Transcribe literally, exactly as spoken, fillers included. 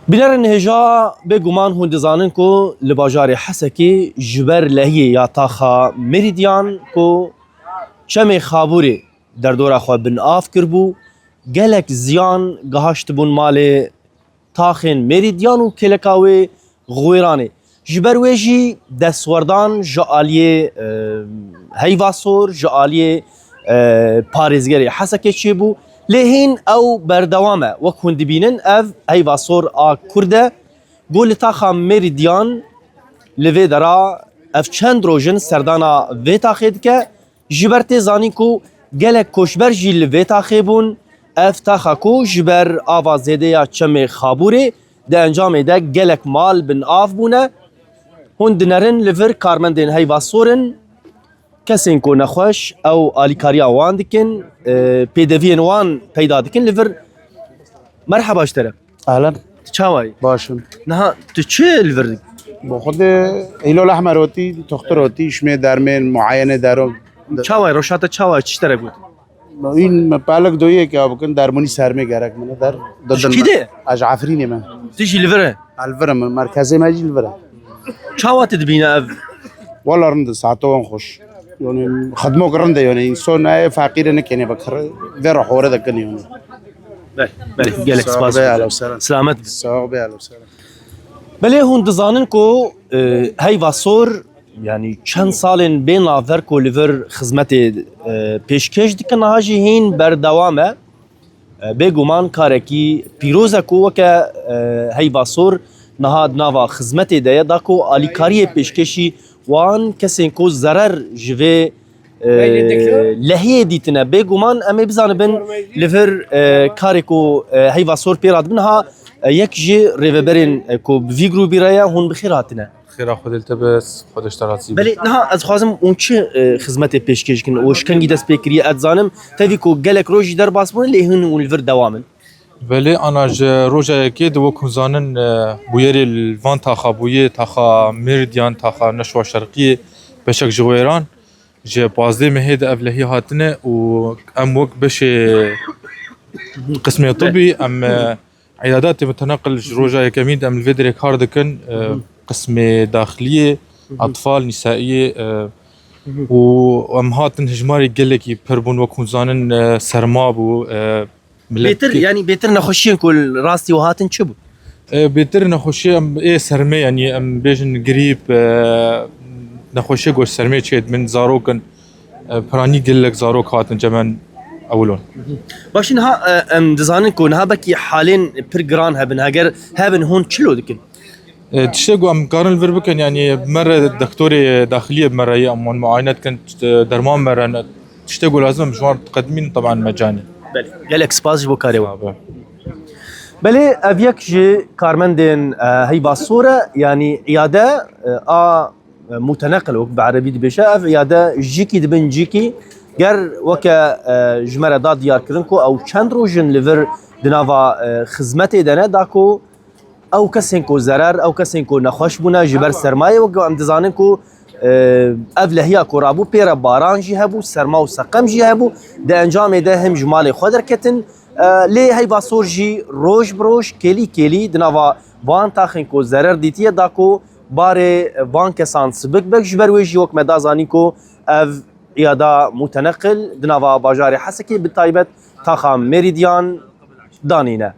Bînerên hêja, bêguman hûn dizanin ku li bajarê Hesekê ji ber lehiyê ya taxa Meridian ku çemê Xabûrê derdora xwe bin av kiribû, gelek ziyan gihaştibûn malê taxên Meridian û kêleka wê Xwêranê. Ji ber wê jî destwerdan ji aliyê, e, Heyva Sor, ji aliyê, e, parêzgerê Hesekê çêbû. Lê hîn ew berdewam e. Wek hûn dibînin, ev Heyva Sor a Kurd e. Ku li taxa Meridian li vê dera ev çend roj in serdana vê taxê dike. Ji ber tê zanîn ku gelek koçber jî li vê taxê bûn. Ev taxa ku ji ber ava zêde ya çemê Xabûrê di encamê de gelek mal bin av bûne. Hûn dinerin li vir karmendên Heyva Sor in, kesên ku nexweş ew alîkariya wan dikin, e, pêdeviyên wan peyda dikin li vir. Merheba ji te re. Ehlen. Tu çawa yî? Baş im. Niha tu çi li vir dikî? Bo xwedê Hîlol Ehmer otî, toxtir otî, şimê dermên, muayene dero. Çawa yî? Roşa te çawa yî? Çi ji te re got? În me pelek doyê ke bikin, dermonî sermê gerek min e, der. Ji kî de? Ez ji Efrînê me. Tu jî li vir e? Ez li vir im, merkezê me jî li vir e. Çawa tu dibîne ev? Wala rind e, saeto wan xweş. Yani xedmok rind e, yani însan ne feqîrê nikêne bikir. Vê re hore dikin yani. Belê, belê. Gelek spas. Sağ ol, be, alev selam. Selamet be. Sağ ol, be, alev selam. Belê hûn dizanin ku, e, Heyva Sor, yani çend salên bê navber ku li vir xizmetê, e, pêşkêş dikin, niha jî hîn berdewam e. E, bêguman karekî pîroz e ku weke, e, Heyva Sor niha di nava xizmetê de ye, da ku alîkariyê pêşkêşî wan kesên ku zerer ji vê, e, lehiyê dîtine. Bêguman em ê bizanibin li vir, e, karê ku, e, Heyva Sor pê radibin ha, e, yek ji rêveberên, e, ku bi vî grûbî re ye, hûn bi xêr hatine. Xêra Xwedê li te be, Xwedê ji te razî be. Belê, niha ez dixwazim hûn çi, e, xizmetê pêşkêş dikin û ji kengî dest pê kiriye? Ez dizanim tevî ku gelek roj jî derbas bûne, lê hûn hûn li vir dewam in. Belê, ana ji roja yekê de wek hûn zanin, e, bûyerê li van taxa bûye, taxa Meridian, taxa Neşwa Şerqiyê, beşek ji Xwêran, ji pazdeh mehê de ev lehî hatine û em wek beşê qismê tibî, em, e, îyadatê muteneqil ji roja yekemîn de em li vê derê kar dikin, e, qismê daxiliyê, atfal, nîsaiyê, e, û em hatin hejmarê gelekî pir bûn, wek hûn zanin, e, serma bû, e, Millet Bêtir, ki- yanî bêtir nexweşiyên ku li rastî we hatin çi bû? E, bêtir nexweşiye em ê sermê, yanî em bêjin grîp, e, nexweşiye ku ji sermê çêdibin, zarok in, e, piranî gelek zarok hatin cemen ewilon. Baş e, niha, e, em dizanin ku niha belkî halên pir giran hebin, heger hebin hûn çilo dikin? E, tiştê ku em karin li vir bikin, yanî bi me re doktorê daxiliyê bi me re ye, em wan muayene dikin, tişt-, derman me re ne, tiştê ku lazim em ji wan diqedimîn, teban mecanî. Belê, gelek spas ji bo karê we. Sağ be. Belê, ev yek ji karmendên, e, Heyva Sor e, yanî îyade, e, a, e, muteneqil wek bi erebî dibêje, ev îyade jîkî dibin cîkî, ger weke, e, ji me re da diyarkirin ku ew çend roj in li vir di nava, e, xizmetê de ne, da ku Ew kesên ku zerer, ew kesên ku nexweş bûne ji ber sermayê, wek em dizanin ku, e, ev lehiya ku rabû pê re baran jî hebû, serma û seqem jî hebû. Di encamê de him ji malê xwe derketin. E, lê Heyva Sor jî roj bi roj, kêlî kêlî di nava van taxên ku zerer dîtiye da ku barê van kesan sibik be. Ji ber wê jî wek me da zanîn ku ev îyada muteneqil di nava bajarê Hesekê bi taybet taxa Meridian danîne.